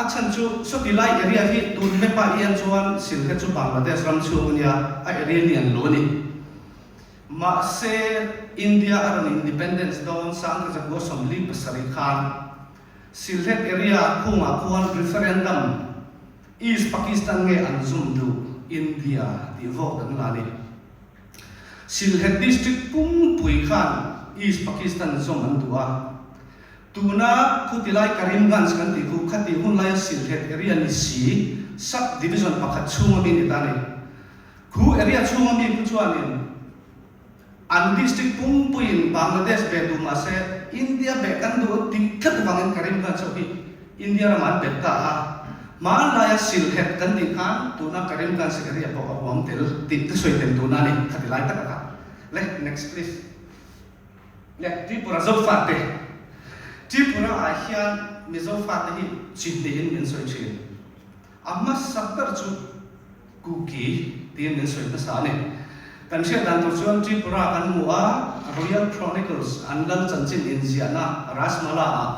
A chhan chu sawti lai area hi tun map ah hian chuan Sylhet chu Bangladesh ram chhung a nia, a area lian lo a ni. Mahse India a rawn independence dawn sangkhaza 47 khan Sylhet area khungah khuan referendum East Pakistan nge an zum duh India tih vote an la a ni. Sylhet district pumpui khan East Pakistan zawm an duh a. Tuna khutilai Karimganj kan tih khu khatih hun laia Sylhet area ni si sub division pakhat chhunga mi ni ta a ni. Khu area chhunga mi khu chuanin an district pumpuiin Bangladesh be duh mahse India be kan duh an tih tlat vangin Karimganj ho hi India ramah an bet ta a. Hmanlaia Sylhet kan tih khan tuna Karimganj area pawh a huam tel tih ka sawi tel tuna a ni khatilai taka kha. Le next please. Leh Tripura Zofate, Tripura ah hian Mizo fate hi chi hnihin min sawi thin. A hmasa ber chu Kuki tiin min sawi hmasa a ni. Kan hriat dan tur chuan Tripura kan hmu a, Royal Chronicles an lal chanchin inziahna Rajmala ah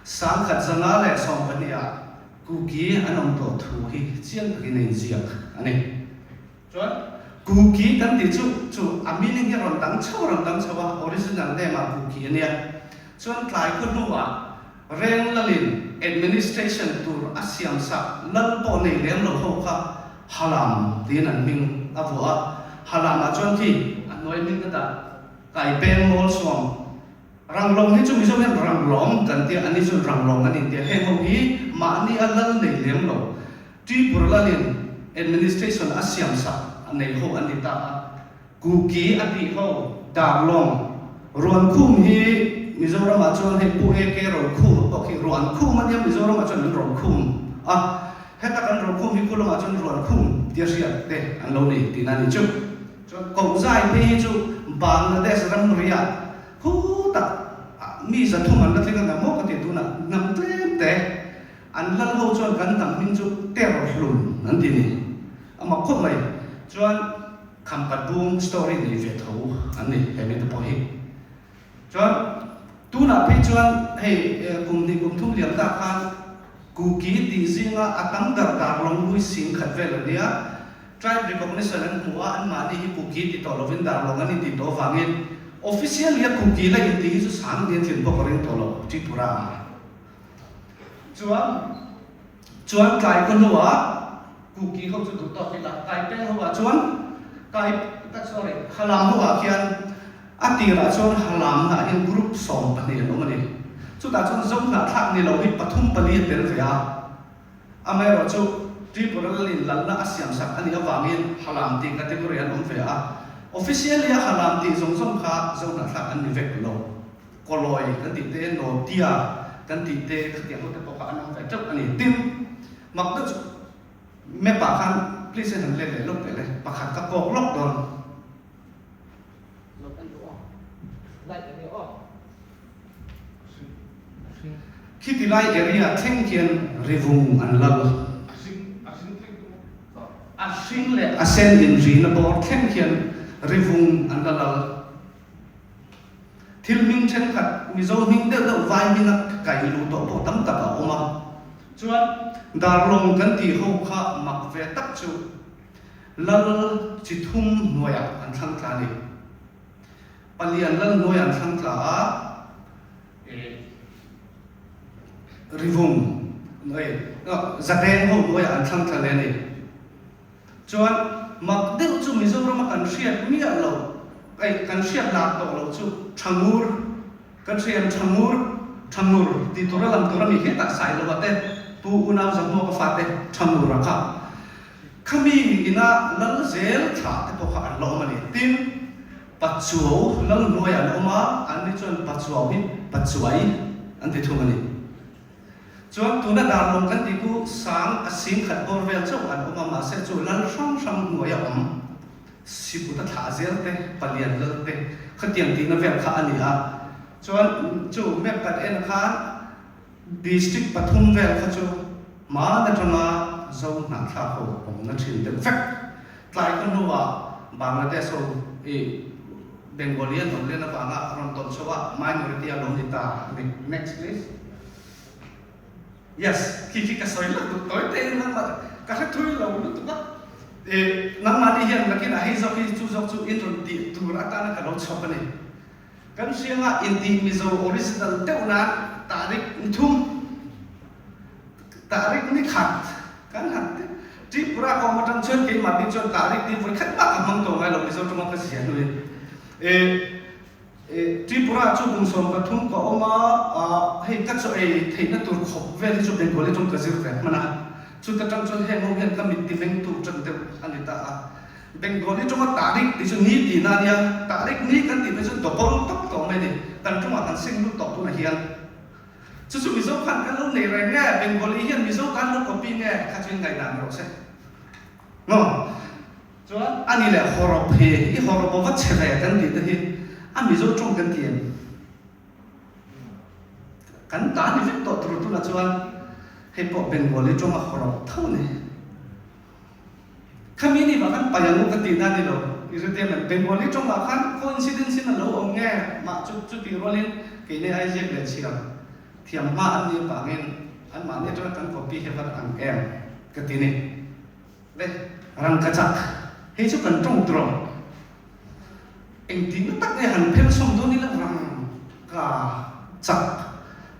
1512 ah Kuki an awm tawh thu hi chiang takin a inziak a ni. Chuan Kuki kan tih chu chu a meaning hi a rawn dang chho a rawn dang chho a, original name ah Kuki a nia. Chuan tlai khaw hnuah Reng Lalin administration tur a siam sak lal pawh nei lem lo ho kha Halam tiin an hming a vuah a, Halam ah chuan khi a hnuai hming ka dah Kaipeng Mawlsuam Ranglawng hi chu Mizo hian Ranglawng kan tia, ani chuan Ranglawng an intia. Heng ho hi mahni a lal nei lem lo. Tripura lalin administration a siam sak a nei ho an ni ta a. Kuki a tih ho Darlawng Ruankhum hi Mizoramah chuan hei Pu AK Rokhum pawh khi Ruankhum a nia Mizoramah chuan an Rokhum a. Heta kan Rokhum hi khulamah chuan Ruankhum tia hriat te an lo nei tihna a ni chu. Chuan Kohzai phei hi chu Bangladesh ramriah Khu tak mi 300 an la thleng a maw ka ti tunah hnam tlem te an lal ho chuan kan hnam hming chu ter hlun an ti ni. A mak khawp mai. Chuan Khampat bung story nei ve tho an ni he mite pawh hi. Chuan tunah phei chuan hei kum hnih kum thum liam tak khan Kuki tih zinga a tam dar dar lawng hlui 10,000 vel an nia. Tribe recognition an hmu a, anmahni hi Kuki ti tawh lovin Darlawng an inti tawh avangin officially a Kuki la inti hi chu sang nia tlin pawh ka ring tawh lo, Tripura ah. Chuan chuan tlai khaw hnuah Kuki ho chu duh tawk ila, Kaipeng ho ah chuan Kai sorry Halam ho ah khian a tirah chuan Halam hnah hian group 12 an awm a ni. Chutah chuan Zo hnahthlak ni lo hi pathum pali a tel ve a. Amaherawhchu, Tripura lalin lalna a siamsak a nih avangin Halam tih category an awm ve a. Officially a Halam tih zawng zawng kha Zohnahthlak an ni vek lo. Kawlawi kan tih te, Notia kan tih te khatiang ho te pawh kha an awm ve teuh a ni. Tin, mak deuh chu map ah khan please in han let leh lawk teh le, pakhat ka kawk lawk dawn. Khiti lai area thleng khian rivung an lal. A hring leh a sen inrina bawr thleng khian rivung an la lal. Thil hming thenkhat Mizo hming deuh deuh vai hminga kaih luh tawh pawh tam tak a awm a. Chuan Darlawng kan tih ho kha mak ve tak chu Lal chi thum hnuaiah an thlang tla a ni. Palian lal hnuaiah an thlang tla a, Rivung, Zadeng ho hnuaiah an thlang tla leh a ni. Chuan mak deuh chu Mizorama kan hriat miah loh, kan hriat lar tawh loh chu Thangur, Kan hriam Thangur, Thangur tih tura lam tur a mi hetah Sailova te Pu Unau Zahmuaka fate Thangur a kha khami ina lal zel thlah te pawh kha an la awm a ni. Tin, Pachuau lal hnuaiah an awm a, an ni chuan Pachuau hi Pachuai an ti thung a ni. Chuan tuna Darlawng kan tih chu sang a 10,000 bawr vel chauh an awm a, mahse chu lal hrang hrang hnuaia awm. Siput a thlah zel te, palian lal te khatiang tihna vel kha a ni a. Chuan chu map kan en khan district pathum vel kha chu hman atanga Zo hnahthlak ho awmna thin deuh vek. Tlai khaw hnuah Bangladesh ho i Bengali an awm len avanga rawn tawlh chho a, minority a lo ni ta a ni. Next please. Yes, khi khi ka sawi lak duh tawi te in nangmah ka hre thui lo lutuk a. E, nangmahni hian nakinah hei zawk hi chu zawk chu in rawn tih tur atana ka lo chhawp a ni. Kan hrianga intih Mizo original deuh nan tarik ni thum, tarik ni khat kan han ti. Tripura ka awm atang chuan keimah bik chuan tarik ni vawi khat mah ka hmang tawh ngai lo Mizo tawng a ka zia hnuin. E, E, Tripura chu kum 13 ka awm a, hei ka chaw ei theihna tur khawp vel hi chu Bengali tawng ka zir ve hman a, chuta tang chuan heng ho hian ka mit ti mengtu tan deuh a ni ta a. Bengali tawnga tarik tih chu ni tihna a nia, tarik ni kan tih phei chuan double tawp tawh mai a ni, kan tawngah kan seng lut tawh tunah hian. Chu chu Mizo khan kan lo nei reng nge, Bengali hian Mizo tan lo copy nge kha chu in ngaihdan rawh se. Maw? Chuan a ni leh hawrawp hi, i hawrawp a va che ve kan tih te hi a Mizo tawng kan ti em? Kan ta ni vek tawh tur tunah chuan hei pawh Bengali tawnga hawrawp tho a ni. Khami ni vah khan Payangu ka tihna a ni lo, i hre thiam em? Bengali tawngah khan coincidence in a lo awm nge? Mah chu chutih rualin keini ai ziak leh chhiar thiam hma an nih avangin anmahni atanga kan copy hi a va ang em ka ti ni. Le rangkachak, hei chu kan tawng tur ang. Engtin tak nge han phel sawm dawn ila rangka chak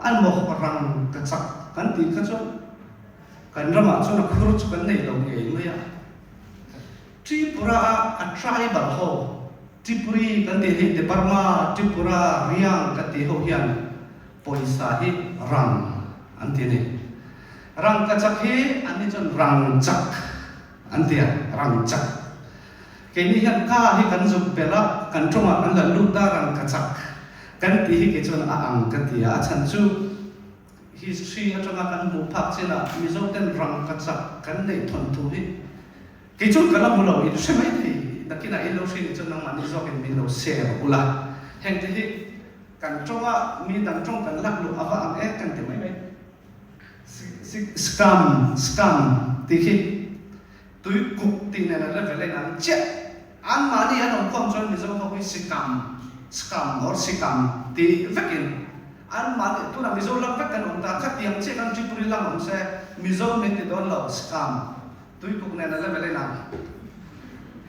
an maw rangka chak kan tih kha chuan kan ramah chuan a khur chu kan nei lo ngei mai a. Tripura a a tribal ho Tripuri kan tih hei Debarma, Tripura, Riang kan tih ho hian pawisa hi rang an ti a ni. Rangkachak hi an ni chuan rangchak an ti a, rangchak. Keini hian ka hi kan zuk belh a, kan tawngah kan la lut a, rangkachak kan tih hi kei chuan a ang ka ti a, a chhan chu history atanga kan hmuh phak chinah Mizoten rangkachak kan neih thawnthu hi kei chuan ka la hmu lo, in hre mai thei, nakinah in lo hre nih chuan nangmahni zawkin min lo share ula, hengte hi kan tawnga mi dang tawng kan lak luh a va ang e kan ti mai mai. Scam, scam tih khi tui kuk tih nen a level a inang chiah. Anmahni an awm khawm chuan Mizo ho hi sikam, scam or sikam tih vekin anmahni tunah Mizo lam vek kan awm ta, khatiang chiah khan Tripuri lam awm se Mizo min ti dawn lo, scam, tui kuk nen a level a inang.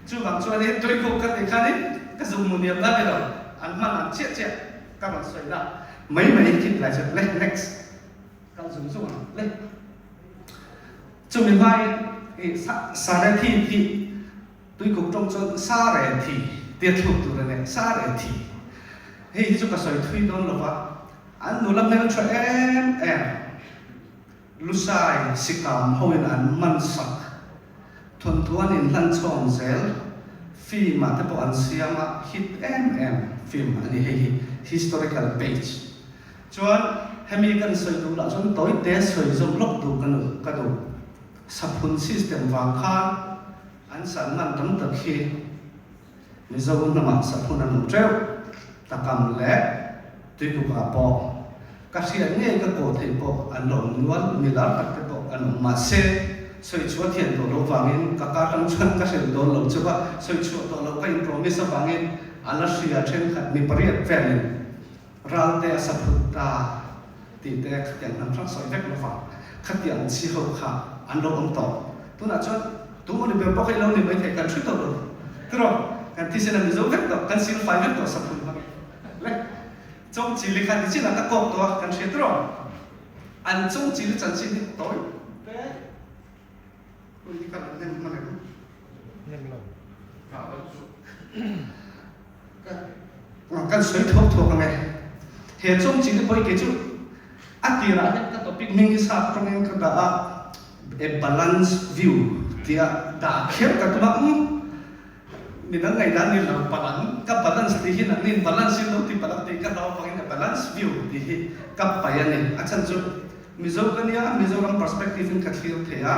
Chuvang chuanin tui kuk ka tih khanin ka zuk mu niam la ni lo, an hman ang chiah chiah ka rawn sawi na mai mai hi lai chu le next. Kal zung zung ang le. Chumi hmain i Sarethi hi tuikuk tawng chuan Sarethi tia thluk tur a ni, Sarethi. Hei hi chu ka sawi thui dawn lo va, an nula hmeltha em em Lusai Sikam hoin an man sak thawnthu an inhlan chhawm zel, film ah te pawh an siam a, hit em em film a ni hei hi, historical page. Chuan hemi kan sawi duh lah chuan tawite sawi zawm lawk duh ka nu ka duh. Saphun system vang khan an san man tam tak hi Mizo hnamah saphun an awm teuh takam leh tuikukah pawh ka hriat ngei ka kaw theih pawh an la awm nual milar tak te pawh an awm mahse sawi chhuah thian tawh lo vangin ka ka tang chuan ka hrilh dawn lo chauh a sawi chhuah tawh lo ka in promise avangin a la hria thenkhat mi pariat velin Ralte a sa phut ta tih te khatiang hnam hrang sawi vek lova khatiang chi ho kha an lo awm tawh. Tunah chuan tu ni ber pawh kha i lo ni maithei kan hre tawh lo. Tiraw kan thisen a mizo vek tawh, kan sil fai vek tawh saphun hmang le chawng chili kha nichin ah ka kawk tawh a kan hria tiraw an chawng chili chanchin hi tawi te hun hi ka rawn nem hman em? Nem lo. Kan sawi thuak thuak ang e. He chawng chi te pawh hi kei chu a tirah hian ka topic hming hi sap tawngin ka dah a, a balance view tia dah kher ka tum a, umm midang ngaihdan ni lo palang ka balance tih hi nangnin balance in lo ti palh ang tih ka hlau avangin a balance view tih hi ka paih a ni. A chhan chu Mizo ka nia, Mizoram perspective in ka thlir thei a,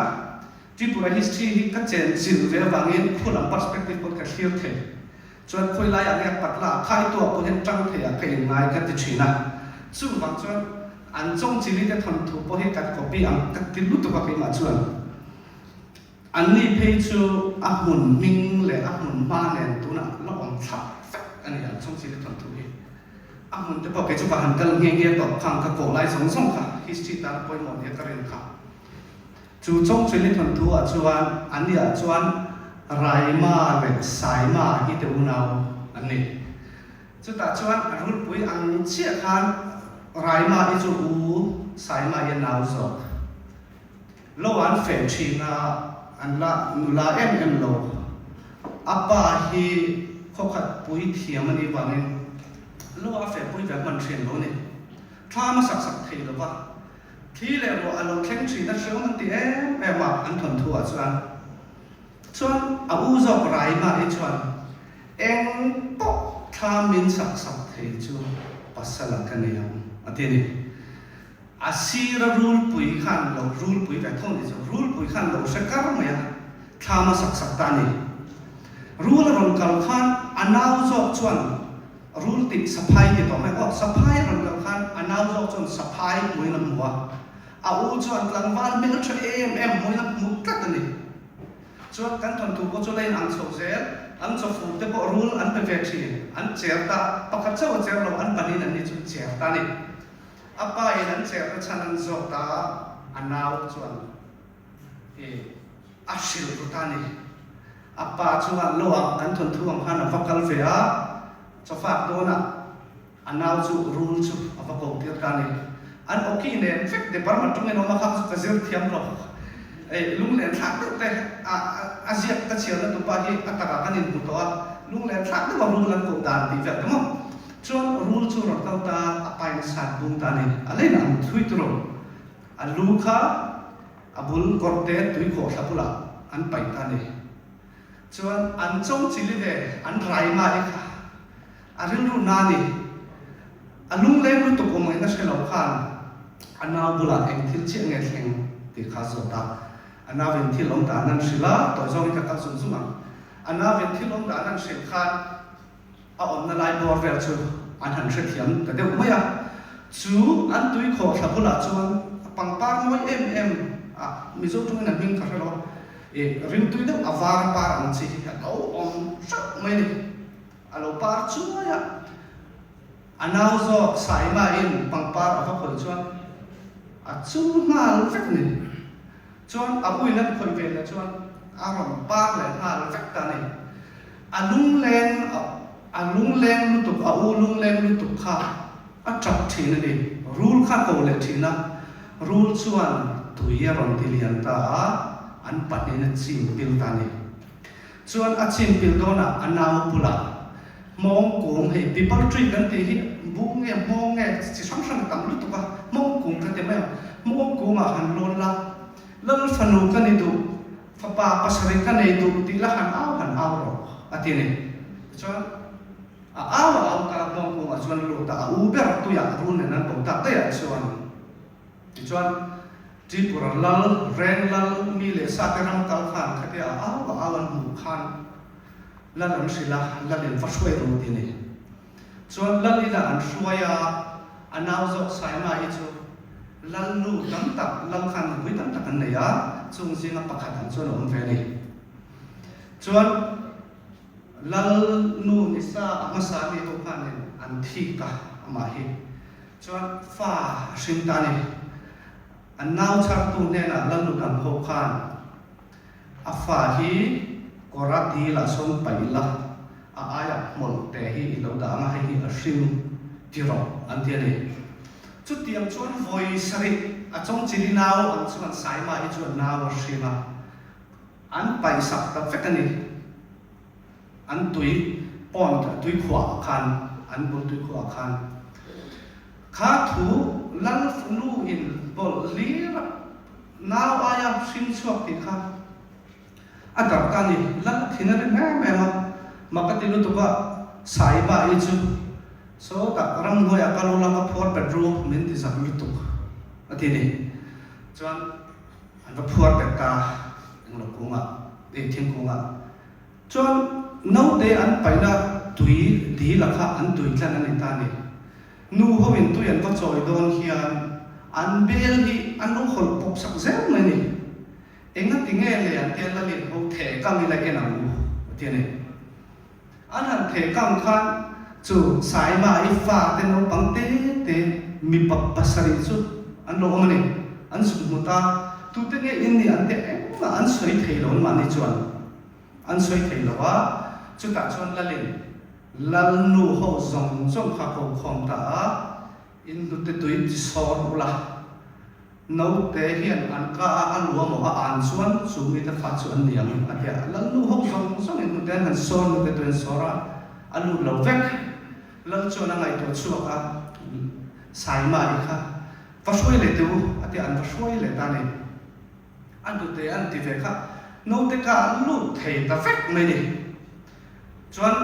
Tripura history hi ka chen chilh ve avangin khu lam perspective pawh ka thlir thei. Chuan khawi laiah nge patla a khai tuah pawh hian tang theiah ka inngai ka ti thin a. Chuvang chuan an chawng chili te thawnthu pawh hi kan copy ang ka ti lutuk a keimah chuan. Anni phei chu a hmun hming leh a hmun hma nen tunah la awm thlap vek a ni an chawng chili thawnthu hi. A hmun te pawh kei chu ka han kal nghe nghe tawh khang ka kawh lai zawng zawng kha history tan pawimawh nia ka rin kha. Chu Chawngchilli thawnthu ah chuan an ni ah chuan Raima leh Saima hi te unau an ni. Chutah chuan rulpui ang chiah khan Raima hi chu u Saima hi a nau zawk. Lo an feh thin a, an la nula em em lo. A pa hi khawkhat pui thiam a nih vangin lo a feh pui ve hman thin lo ni. Thlam a sak sak thei lo va, thli leh ruah a lo thleng thin a hreawm an ti em em a, an thawnthu ah chuan. Chuan a u zawk Raima hi chuan eng pawh thlam min sak sak thei chu pasal ah ka nei ang a ti a ni. A sira rulpui khan lo rulpui ve tho ni chu rulpui khan lo hre kar mai a, thlam a sak sak ta a ni. Rul a rawn kal khan a nau zawk chuan rul tih saphai ti tawh mai aw, saphai a rawn kal khan a nau zawk chuan saphai hmuin a hmu a, a u chuan tlangval hmeltha em em hmuin a hmu tlat a ni. Chuan kan thawnthu pawh chu la in ang chho zel, an chawfur te pawh rul an pe ve thin, an cher ta, pakhat chauh a cher lo, an pahnihin an ni chu cher ta a ni. A pa in an cherna chhan an zawt a, a nau chuan i a hrilh ru ta a ni. A pa chuan lo ah kan thawnthu ang khan a va kal ve a, chawfak dawnah a nau chu rul chu a va ko tir ta a ni. An awki nen vek de Burma tawngin awm a kha chu ka zir thiam lo. Ei lunglen thlak deuh te a a ziak ka chhiarna tupa hi a takah kan inhmu tawh a, lunglen thlak deuh a rul an koh dan tih vel te maw. Chuan rul chu rawn kal ta, a pain sat bung ta a ni. A leina ang thui turu. A lu kha a bul kawrte tui khawh thla bulah an paih ta a ni. Chuan an cho chili ve, an rai mai kha a rilru na a ni. A lungleng lutuk awm ngaihna hre lo khan a nau bulah eng thil chiah nge thleng tih kha a zawt a. A nauin thil awm dan an hrilh a, tawi zawngin ka kal zung zung ang. A nauin thil awm dan an hrilh khan A awmna lai bawr vel chu an han hrethiam ta deuh mai a, chu an tui khawhthla bulah chuan pangpar mawi em em a, Mizo tawngin a hming ka hre lo a, ih rimtui deuh a var par ang chi hi a lo awm hreuh mai a ni. A lo par chuai a, a nau zawk Saima-in pangpar a va khawih chuan a chu nghal vek a ni. Chuan a uin an khawih ve leh chuan a rawn par leh nghal vek ta a ni. A lungleng a lungleng lutuk, a u lungleng lutuk kha a tap thin a ni. Rul kha ko leh thin a, rul chuan tui a rawn ti lian ta a, an pahnihin a chim pil ta a ni. Chuan a chim pil dawnah a nau bulah hmawng kung, hei pipal tree kan tih hi bung nge hmawng nge chi hrang hrang a tam lutuk a, hmawng kung ka ti mai ang, hmawng kungah han lawn la, Lal fanu ka ni duh, fapa pasarih ka nei duh tih la han au han au rawh a ti a ni. Tichuan a au a au ta, hmawng kungah chuan a lut a, a u ber tuiah rul nen an bo tak daih ah chuan. Tichuan, Tripura lal, Reng lal, mi leh sate ram kal khan khatia a au a au an hmuh khan lal an hrilh a, lal in va hruai ru ti a ni. Chuan lal inah an hruai a, a nau zawk Saima hi chu lal nu tam tak, lal khan nupui tam tak an nei a, chung zinga pakhat ang chuan a awm ve a ni. Chuan lal nu nisa a hmasa mi ho khanin an thik a amah hi. Chuan fa a hring ta a ni. An nau chhartu hnenah Lalnutang ho khan a fa hi kawra dil ah sawn paih la, a aiah hmawlh te hi i lo dah ang a, hei hi a hring ti rawh an ti a ni. Chutiang chuan vawi sarih a chawngchili nau ang chuan Saima hi chuan nau a hring a, an paihsak ta vek a ni. An tui pond tui khuah khan, an bul tui khuah khan kha thu Lal nu in bawlh hlir a, nau aia hring chhuak tih kha a darh ta ni. Lal a thin a rim em em a, mak a ti lutuk a, Saiba i chu sawtah ramhnuaiah ka lu laka phuar bet ru min ti zak lutuk a ti ni. Chuan an va phuar bet ta englo kungah, thingkungah. Chuan naute an paihna tui dil a kha an tui tlan a ni ta a ni. Nu hoin tui an va chawi dawn hian an bel hi an lo hawlh pawp sak zel mai a ni. Engati nge le an tia lalin ho theh kang ila en ang u a ti a ni. An han theh kang khan. Chu Saima i fate naupang te te mipa pasarih chu an lo awm a ni. An zuk hmu ta. Tute nge in nih an teh engmah an sawi thei lo anmahni chuan an sawi thei lo a. Chutah chuan Lalin Lalnu ho zawng zawng kha ko khawm ta a, In hnute tui ti sawr ula. Naute hian an ka a a lu amaw a an chuan chu mite fa chu an ni ang a ti a. Lalnu ho zawng zawngin hnute an han sawr, hnute tui an sawr a, a lut lo vek. Lal chuan a ngaihtuah chhuak a, Saima i kha va hruai leh teh u a ti a, an va hruai leh ta a ni. A hnute an ti ve kha naute ka a lut thei ta vek mai ni. Chuan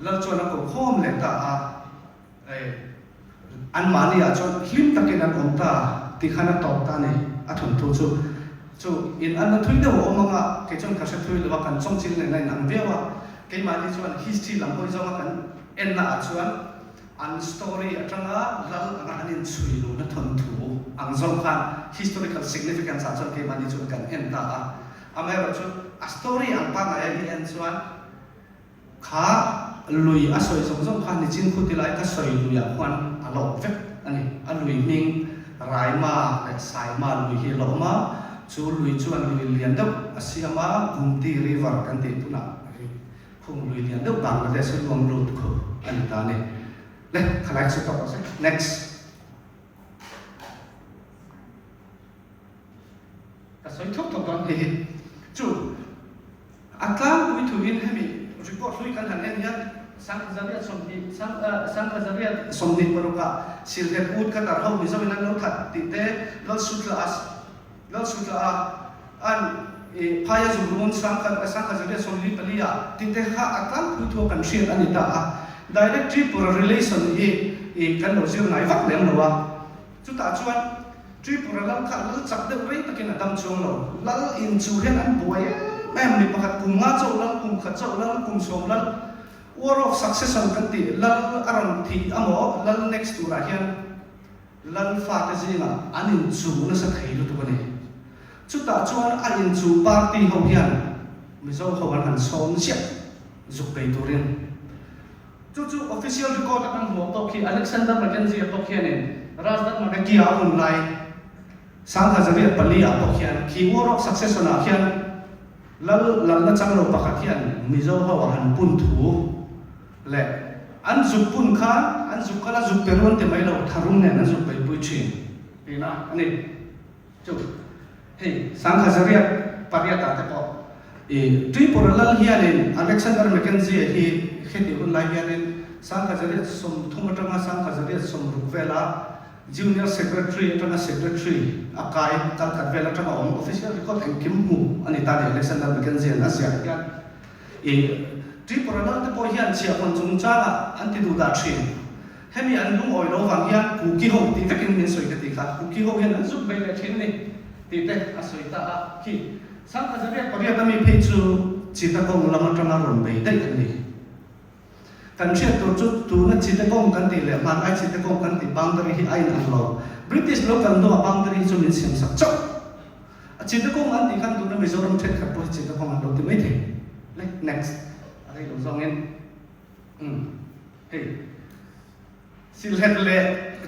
Lal chuan a ko khawm leh ta a. Anmahni ah chuan hlim takin an awm ta tih khan a tawp ta a ni, a thawnthu chu. Chu in an la thui deuh a awm ang a, kei chuan ka hre thui lo a, kan chawngchil nen a inang viau a, keimahni chuan history lam hawi zawnga kan enna ah chuan an story atanga lal anga an inchhui luhna thawnthu ang zawng khan historical significance ah chuan keimahni chuan kan en ta a. Amaherawhchu a story ang pangngai a i en chuan Kha lui a sawi zawng zawng kha nichin khu tilai ka sawi luiah khuan a lawk vek a ni. A lui hming Raima leh Saima lui hi a la awm a, chu lui chuan lui lian deuh a siam a, Gumti River kan tih tunah hi khung lui lian deuh Bangladesh a luang lut khu a ni ta a ni. Le, khalai chu tawk rawh se. Next. Ka sawi thuk thuk dawn hei hi chu a tlangpui thuin hemi report hlui kan han en hian Sangkhazaria 20 parukah Sylhet ut ka tar ho Mizo in an lo that tih te Lalsutla a Lalsutla a an i phaia zumrun Sangkhazaria 24 ah tih te kha a tlangpui thu a kan hriat a ni ta a. Direct Tripura relation hi i kan lo zir ngai vak lem lo a. Chutah chuan Tripura lal kha lal chak deuh rei takin a dam chuang lo. Lal in chu hian an buai em em mi pakhat kum nga chauh lal, kum khat chauh lal, kum sawm lal, war of succession kan tih lal a rawn thih amaw lal next turah hian lal fate zingah an in chu nasa thei lutuk a ni. Chutah chuan a in chu party ho hian Mizo ho an han sawm ziah zuk bei turin. Chu chu official record a kan hmuh tawk hi Alexander Mackenzie-a pawh khianin Razdan Magakia a hun lai 1404 ah pawh khian khi War of Succession ah khian lal lalna chang lo pakhat hian Mizo ho a han pun thu leh an zuk pun khan an zuk kal a zuk pe ruan ti mai lo tharum nen an zuk beipui thin tihna a ni. Chu hei 1808 ah te pawh i Tripura lal hianin Alexander Mackenzie hi hetih hun lai hianin 1830 atanga 1860 vela Junior Secretary atanga Secretary a kai kalkhat vel atanga awm official record engkim hmu a ni ta ni Alexander Mackenzie an a ziah hian i Tripura lal te pawh hian chhiahhawn chungchangah an ti duh dah thin. Hemi an lungawi lo vang hian Kuki ho tih vekin min sawi ka ti kha, Kuki ho hian an zuk mai leh thin a ni tih te a sawi ta a khi. 1808 ami phei chu Chittagong lam atanga rawn bei daih an ni. Kan hriat tur chu tuna Chittagong kan tih leh hmanlai Chittagong kan tih boundary hi a inang lo. British lo kal hnuah boundary hi chu min siam sak chauh. A Chittagong an tih khan tuna Mizoram thenkhat pawh hi Chittagong an lo ti mai thei. Le next a rei lo zawngin. Umm hei Sylhet leh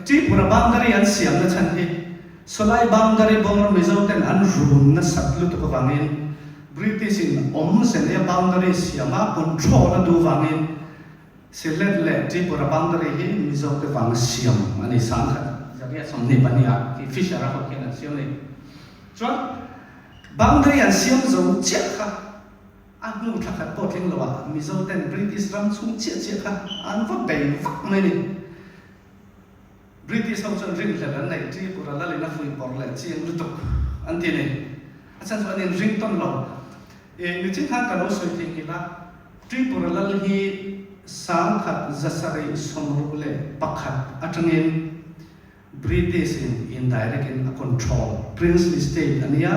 Tripura boundary an siam na chhan hi sawlai boundary bawr Mizo ten an run nasat lutuk avangin British in awmze neia boundary siam a control a duh vangin Sylhet leh Tripura boundary hi Mizo te vanga siam a ni 1922 ah khi Fisher a ho khian an siam a ni. Chuan boundary an siam zo chiah kha A hnu thla khat pawh tling loah Mizo ten British ram chhung chiah chiah kha an va bei vak mai ni. British ho chuan rinhlelh an neih Tripura lalin a fuih pawrh leh chiang lutuk an ti ni. A chhan chu an inring tawn lo. I nichin khan ka lo sawi theihnghilh a, Tripura lal hi 1761 atangin British in indirect in a control princely state a nia,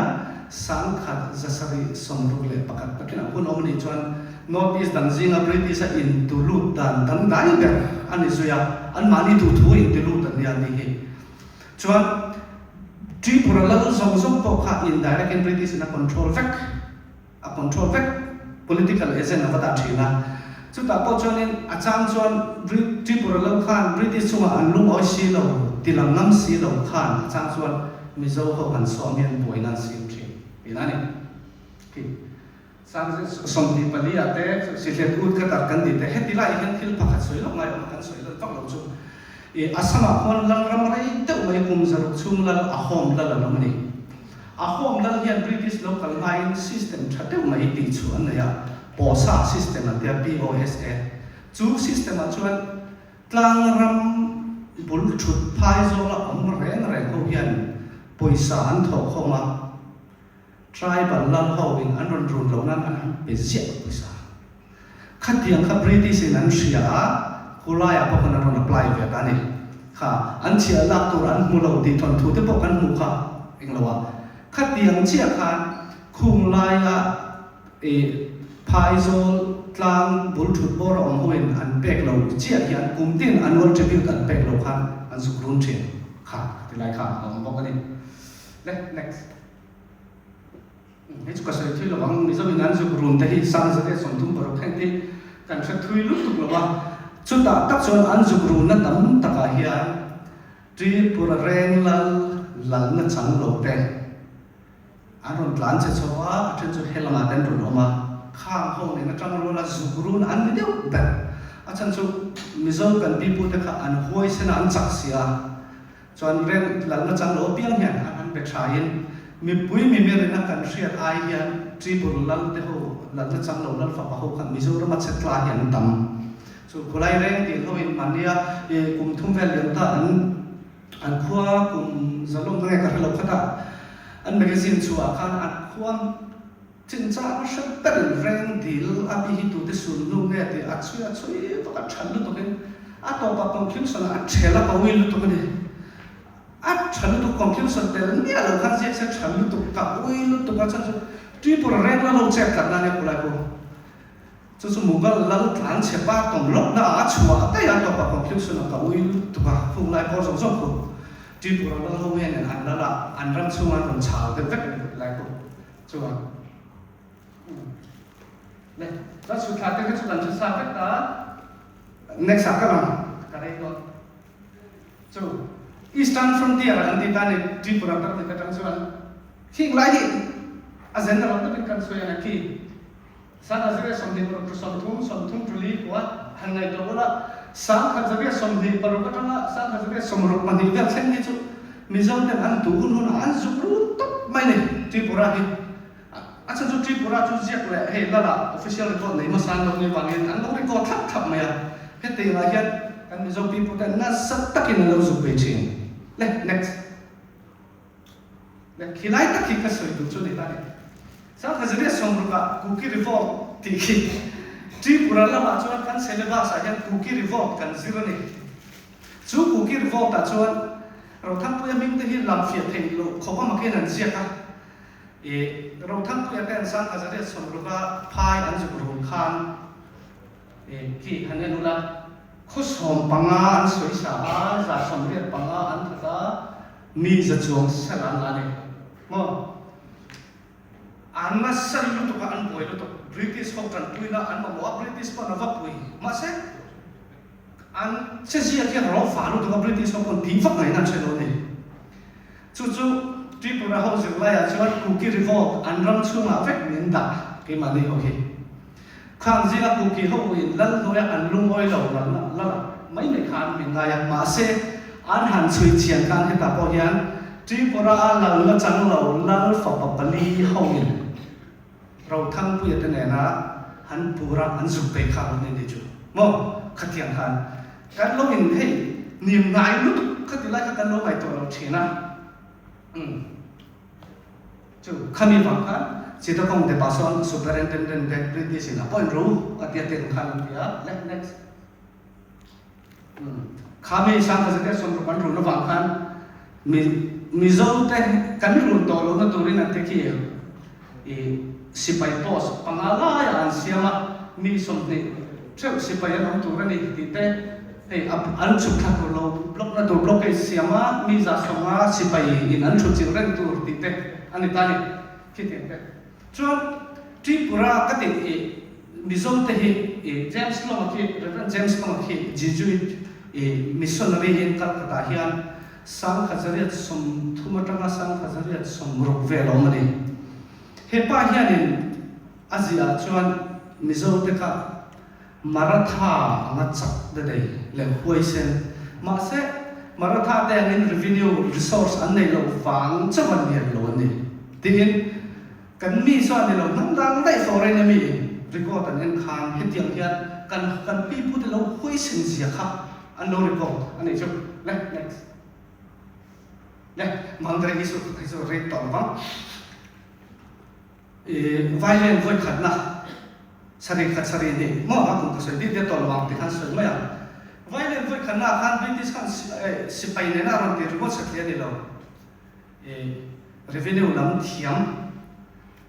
1761 takin a hun awm a nih chuan North East dang zinga British a intulut dan dangdai ber a ni zui a, anmahni duhthu intilut an nia ni hi. Chuan Tripura lal zawng zawng pawh kha indirect in British in a control vek, a control vek, political agent a va dah thin a. Chutah pawh chuanin a chang chuan Tripura lo khan British chungah an lungawi si lo, tilang ngam si lo khan a chang chuan Mizo ho han sawm hian buaina an siam thin tihna a ni. Khi 24 ah te Sihlet ut ka tar kan tih te heti lai hian thil pakhat sawi loh ngai awm a kan sawi lal vak lo chu i Assam ah khuan Lalram rei deuh mai kum zaruk chhung lal Ahom lal an awm a ni. Ahom lal hian British lo kal ngaiin system tha deuh mai tih chu an nei a, POSA system an tia, POSA. Chu system ah chuan tlangram bul thut phai zawla awm reng reng ho hian pawisa an thawh khawm a, Tribal lal ho in an rawn run loh nan an han pe ziah pawisa. Khatiang kha British in an hria a, khulaiah pawh khan an rawn apply ve ta a ni. Kha an chhiah lak tur an hmu lo tih thawnthu te pawh kan hmuh kha eng lo a. Khatiang chiah khan khung laia ih phaizawl tlang bul thut bawr a awm ho in an pek lo chiah hian kum tin annual tribute an pek lo khan an zuk run thin kha tilai kha a awm bawk a ni. Le next. Hei chu ka sawi thui lo ang, Mizo in an zuk run te hi 1636 heng te hi kan hre thui lutuk lo a, chutah tak chuan an zuk runna tam takah hian Tripura reng lal lalna chang lo te an rawn tlan che chho a, a then chu helamah te an rawn awm a, khang ho nen atang ruala zuk run an ni deuh ber, a chhan chu Mizo kan pipu te kha an huaisen a an chak si a. Chuan reng lalna chang lo apiang hian an han be thain mipui mimirin a kan hriat ai hian Tripura lal te ho lalna chang lo lal fapa ho khan Mizorama che tla hi an tam. Chu khulai reng dil ho in mahnia i kum thum vel liam ta an an khua kum zalawm na nge ka hre lo khat a an magazine chhuah ah khan an khua Chinchang hre berin reng dil a mi hi tute sun hnu nge tih a chhui a chhui vak a that lutukin a tawpah conclusion ah a thel a ka ui lutuk a ni. A tha lutuk conclusion tel miah lo khan ziak se tha lutuk ka ui lutuk a chhan chu Tripura reng la lo chet tlat na nia khulai khu. Chu chu Mughal lal tlan chhe pa tawm lawk na ah a chhuah daih a tawpah conclusion ah ka ui lutuk a khung lai pawh zawng zawng khu Tripura lal ho hian an lal a an ram chhungah an rawn chhal deuh vek a ni khulai khu. Chuan le chuan sutthla te kha chu kan hre sa vek ta next ah ka lang ka rei dawn chu Eastern Frontier an ti ta ni Tripura tar dik atang chuan khing lai hi a general takin kan sawi ang a khi Sangha 126 30 33 kua han ngaihtuah ula 1126 atanga 1162 vel thleng hi chu Mizo ten an duh hun hunah an zuk lut tawp mai ni Tripura hi. A chhan chu Tripura chu ziak leh hei lala official record nei hmasa an lo nih vangin an lo record thlap thlap mai a. Hetiang ah hian kan Mizo pipu ten nasa takin an lo zuk ve thin. Le next. Le khilai tak hi ka sawi duh chu ni ta ni. 1960 ah Kuki Revolt tih khi Tripura lamah chuan kan syllabus ah hian Kuki Revolt kan zir a ni. Chu Kuki Revolt ah chuan Rothangpuia hming te hi lam fiah theih loh khawp a makin an ziak a. I Rothangpuia te an 1960 a phai an zuk run khan i khi han en ula khaw 15 an sawi sa a, 85 an that a, Mi za chuang sel an la ni maw? An nasa lutuk a, an buai lutuk. British ho tanpuina an mamawh a, British pawn a va pui. Mahse, an chezia khi a rawng fah lutuk a, British ho pawn tih vak ngaiin an hre lo a ni. Chu chu Tripura ho zirlaiah chuan Kuki Revolt an ram chhungah vek min dah keimahni ho hi. Khang zinga Kuki ho in lal hnuaia an lungawi lo lalna lal mai mai kha an min ngai a, mahse an han chhui chian khan hetah pawh hian Tripura a lalna chang lo lal fapa pali ho in Rothangpuia te nena han pura an zuk peih kha an ni ni chu maw khatiang khan kan lo in hei nim ngai lutuk khati lai kha kan lo ngaihtuah lo thin a. Umm. Chu khami vang khan Chittagong te pah sawn Superintendent te British in appoint ru a tia te khan an ti a. Le next. Umm. Khami 1960 an run avang khan mi Mizo te kan run tawh lohna turin an ti khi i sipai post panga laiah an siam a, mi 20 theuh sipai an awm tur a ni tih te Hei a an chhuk thla tur lo block na tur block hei siam a mi 150 sipai in an thu chilh reng tur tih te a ni ta ni khitiang te. Chuan Tripura ka tih i Mizo te hi i James Long-a khi, Rev. James Long-a khi Jesuit i missionary in Calcutta hian 1830 atanga 1860 vel a awm a ni. He pa hianin a ziah chuan Mizo te kha Maratha anga chak te nei leh huaisen. Mahse, Maratha te angin revenue resource an nei loh vang chauh an lian lo a ni. Tiin, kan mi chuan ni lo hnam dang daih foreign a mi record an en khan hetiang hian kan kan pipu te lo huaisen zia kha an lo record a nih chu. Le, next. Le, Mandre hi chu hei chu rate tawh lo vang. I violin vawi khatna sarih khat sarih hnih maw a kum ka sawi bik deuh tawh lo ang ti khan sawi mai ang. Violin vawi khatna ah khan British khan sipai nena a rawn ti ringawt satliah a ni lo. I revenue lam thiam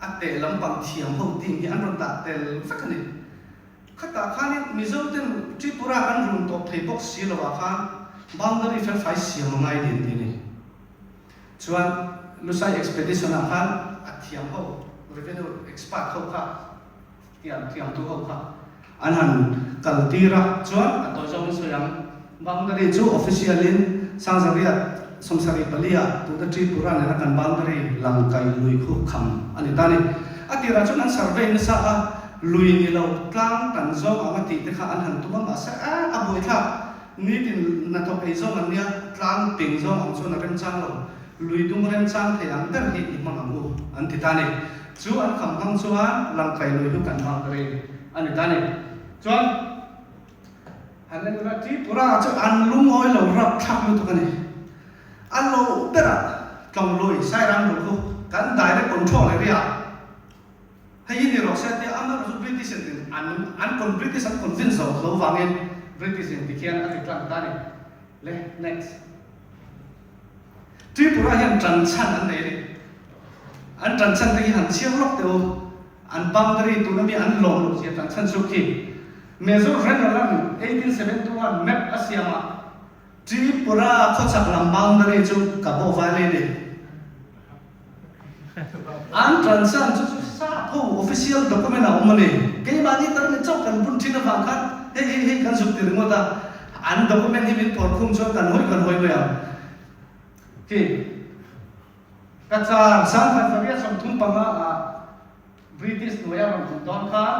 a teh lampang thiam ho team hi an rawn dah tel vek a ni. Khatah khanin Mizo ten Tripura kan run tawp thei bawk si lo ah khan boundary felfai siam a ngai din ti a ni. Chuan Lusai Expedition ah khan a thiam ho, revenue expert ho kha, tiang thiamtu ho kha an han kal tir a, chuan a tawi zawngin sawi ang, boundary chu official in Sangzariat 74 ah tuna Tripura nena kan boundary Langkai lui khu kham a ni ta a ni. A tirah chuan an survey nasa a, lui ni lo tlang tan zawng ang a tih te kha an han tum a, mahse a buaithlak. Nitin hnathawk ei zawng an nia, tlang ping zawng ang chuan a remchang lo. Lui dung remchang thei ang ber hi i hmang ang u, an ti ta ni. Chu an kham hmang chuan Langkai lui chu kan hmang ta reng a ni ta ni. Chuan han en ula Tripura chu an lungawi lo rapthlak lutuk a ni. A lo berah Tlawng lui, Sairang bul khu kan direct control area ah Hei hi ni rawh se tia amaherawh chu British in an an con British an convince zo lo vangin British in tikhian a ti tlang ta a ni. Le next. Tripura hian tan chhan an nei a ni. An tan chhan te hi han chhiar lawk teh u. An boundary tuna mi an lawm loh zia tan chhan chu khi. Major Rennell-a'n 1871 map a siamah Tripura khawchhak lam boundary chu ka bawh vai mai a ni. An transan chu chu sap ho official document a awm a ni. Keimahni tarmit chauh kan bun thin avang khan hei hei hei kan zuk ti ringawt a, an document hi min phawrh khum chuan kan hawi kan hawi mai ang. Khi ka char 1835 ah British hnuaia rawn tum dawn khan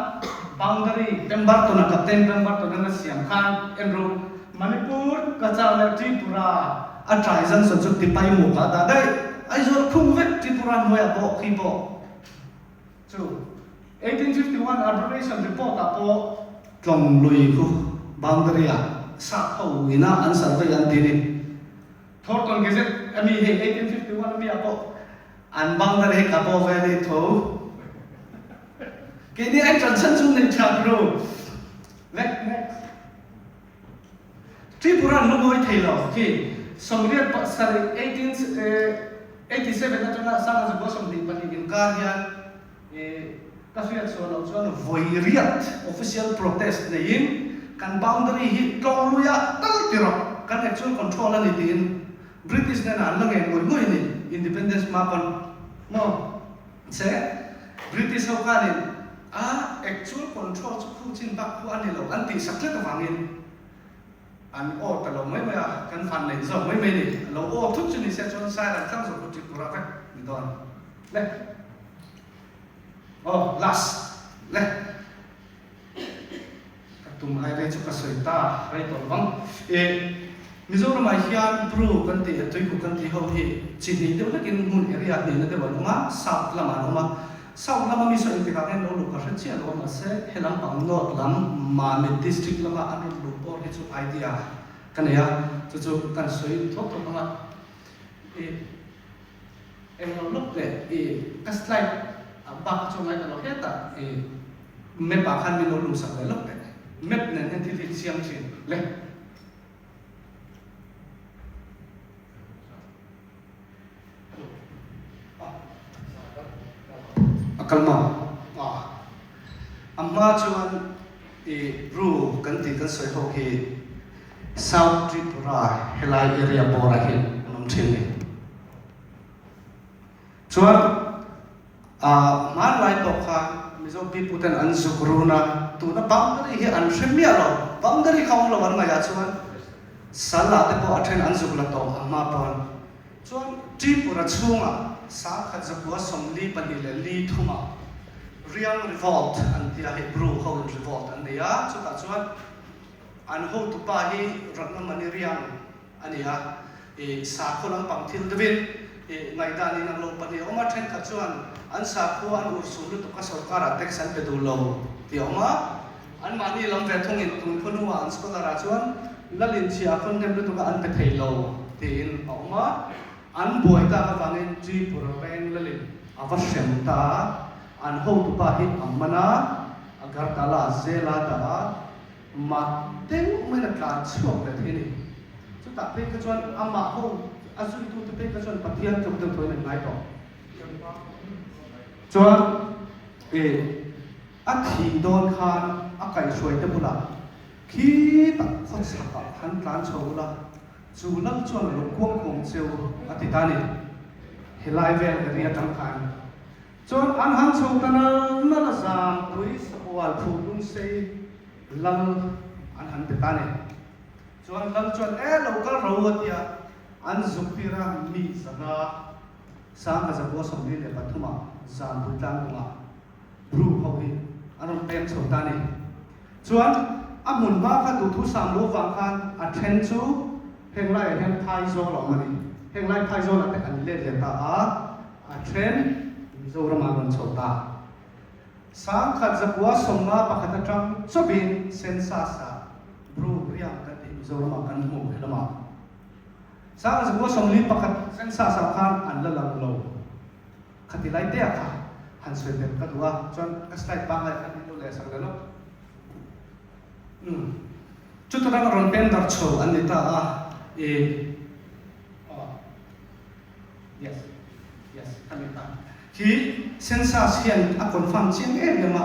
boundary Pemberton-a Captain Pemberton-an a siam khan en ru Manipur, Cachar leh Tripura a trai junction chu tipai muk ah dah daih. Aizawl khung vek Tripura hnuaiah pawh khi pawh chu 1851 Arbitration Report ah pawh Tlawng lui khu boundary ah sap ho ina an survey an ti ni. Thornton Gazette a mi hei 1851 a mi ah pawh An bang dan hi ka paw ve ni tho. Keini an ṭan chan chung nei ṭha bro. Next, next. Tripura an lungawi thei lo khi 87 1887 atanga 1922 inkar hian ka hriat chhuah loh chuan vawi riat official protest neiin kan boundary hi tlawng luiah tal ti rawh kan actual control a ni tiin British hnenah an la ngei ngawih ngawih a ni, Independence hma pawn maw? Se, British ho khanin a actual control chu khu chin bak khu a ni lo an tih sak tlat avangin an aw ta lo mai mai a, kan van neih zawk mai mai a ni. A lo aw thut chu ni se chuan Sairang tlang zawk khu Tripura vek ni dawn. Le. Aw, last. Le. Ka tum ai rei chu ka sawi ta rei tawh lovang. E, Mizoramah hian Bru kan tih leh Tuikuk kan tih ho hi chi hnih deuh hlekin hmun area hnihna deuh an awm a, South lamah an awm a. South lama mi sawi engtikah nge lo luh ka hre chiah lo a, mahse he lampang North lam Mamit District lama an rawn luh pawh hi chu idea ka nei a, chu chu kan sawi thuak thuak ang a. E. Englo lawk leh i ka slide ah bak chu ngai ta lo hetah i map ah khan min lo luh sak leh lawk teh map nen hian thil hi chiang thin le. A kal maw? A hma chuan i Bru kan tih kan sawi ho hi South Tripura helai area bawr ah hian an awm thin a ni. Chuan ah hmanlai pawh khan. Mizo piputen an zuk run a, tuna boundary hi an hre miah lo, boundary kha awm lo an ngaihah chuan sal ah te pawh a then an zuk la tawh a hma pawn. Chuan Tripura chhungah 1943 ah Riang Revolt an tia hei Bru ho in revolt an nei a, chutah chuan an hotupa hi Ratnamani Riang a ni a, i sakhaw lampang thil deuhin i ngaihdan in ang lo pahnih a awm a, thenkhat chuan an sakhua an urhsun lutuk a sorkarah tax an pe duh lo tih a awm a, anmahni lam ve thungin tun khaw hnuah an scholar ah chuan lalin chhia a khawn hnem lutuk a an pe thei lo tiin a awm a, an buai tak avangin Tripura peng lalin a va hrem ta a, an hotupa hi a man a, Agartala zela dah a. Mah deuh maiin a tlan chhuak leh thei a ni. Chutah phei kha chuan amah ho a zuitute phei kha chuan Pathian tluk deuh thuin an ngai tawh. Chuan e a thih dawn khan a kaihhruaite bulah khitah khawchhakah han tlan chho ula, chu lal chuan a lo kuang kuang cheu a ti ta a ni. Helai vel area atang khan Chuan an han chho ta nal nal a zampui sahual phu lungsei lal an han pe ta ni. Chuan lal chuan e lo kal ro a tia an zuk tir a mi zanga 1943 ah zampui tlangdungah Bru ho hi an rawn pem chho ta ni. Chuan a hmun hma kha duhthu sam lo vang khan a then chu heng laiah hian phaizawl a awm a ni. Heng lai phaizawlah te an let leh ta a. A then Mizoram ah rawn chho ta. 1951 atang chawpin census ah Bru riang kan tih Mizoram ah kan hmu he lamah. 1941 census ah khan an la lang lo. Khati lai te ah kha han sawi tel ka duh a, chuan ka slide pangngai khan min lo leh sak leh lawk. Umm. Chuta tang rawn pen darh chho an ni ta a, i aw. Yes. Yes. Ka ni ta. Khi census hian a confirm chiang em em a,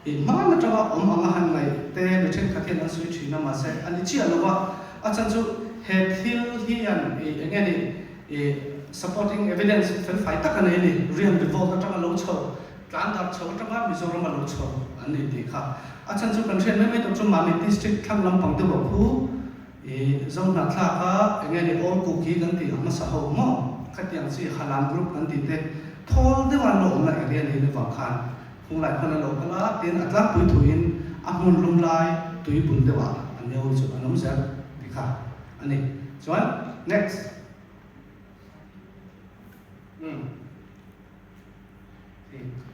i hman atanga awm anga han ngaih te mi thenkhat hian an sawi thin a, mahse a ni chiah lo a, a chhan chu he thil hian i eng nge ni i supporting evidence felfai tak a nei a ni, rian revolt atanga lo chho, tlan darh chho atanga Mizoram a lo chho an ni tih kha. A chhan chu kan hriat mai mai tur chu Mamit district thlang lampang deuh ah khu I Zohnahthlak a enge ni All Kuki kan tih a hmasa ho maw? Khatiang chi Halam group kan tih te thawl deuh an lo awmna area ni levang khan Hunglai khawn a lo kal a, tin a tlangpui thuin a hmun lum lai tui bul deuh ah an neu chu an awm zel ti kha a ni. Chuan next. Umm.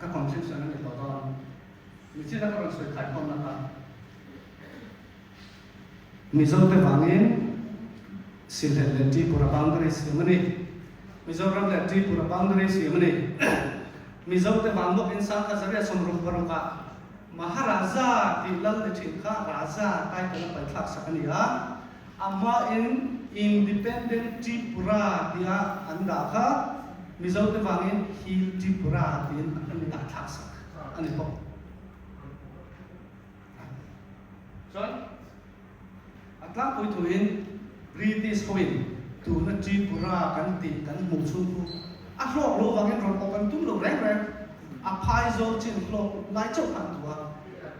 Ka conclusion a ni tawh dawn. Michina ka rawn sawi khaikhawmna kha. Mizote vangin Sylhet leh Tripura boundary siam a ni. Mizoram leh Tripura boundary siam a ni. Mizote vang bawkin 1660 ah Maharaja tih lal ni thin kha Raja title a paithlak sak a ni a. A hmain Independent Tripura tia an dah kha Mizote vangin Hill Tripura tiin an dah thlak sak a ni bawk. Chuan a tlangpui thuin British hoin tuna Tripura kan tih kan hmuh chhung khu a hlawk lo vangin rawn awk an tum lo reng reng. A phaizawl chin hlawk lai chauh kha an duh a.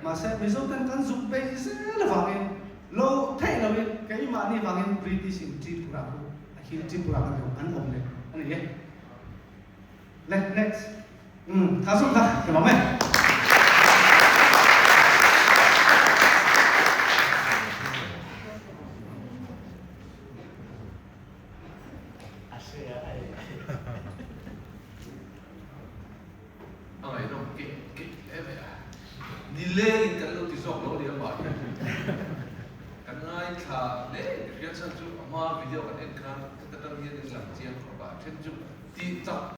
Mahse Mizoten kan zuk peih zel avangin lo theih loin keimahni vangin British in Tripura khu a hil Tripura kan duh an awm leh a ni e. Le next. Umm tha zawk kha ka lawm e. A ngaihnawm keh keh hle mai a. Nilengin kan lo ti zawk lo ni amah hian kan ngaithla hle ka hriat chhan chu a hma video kan en khan ka tan hian in lang chiang khawp a, then chu tih chak.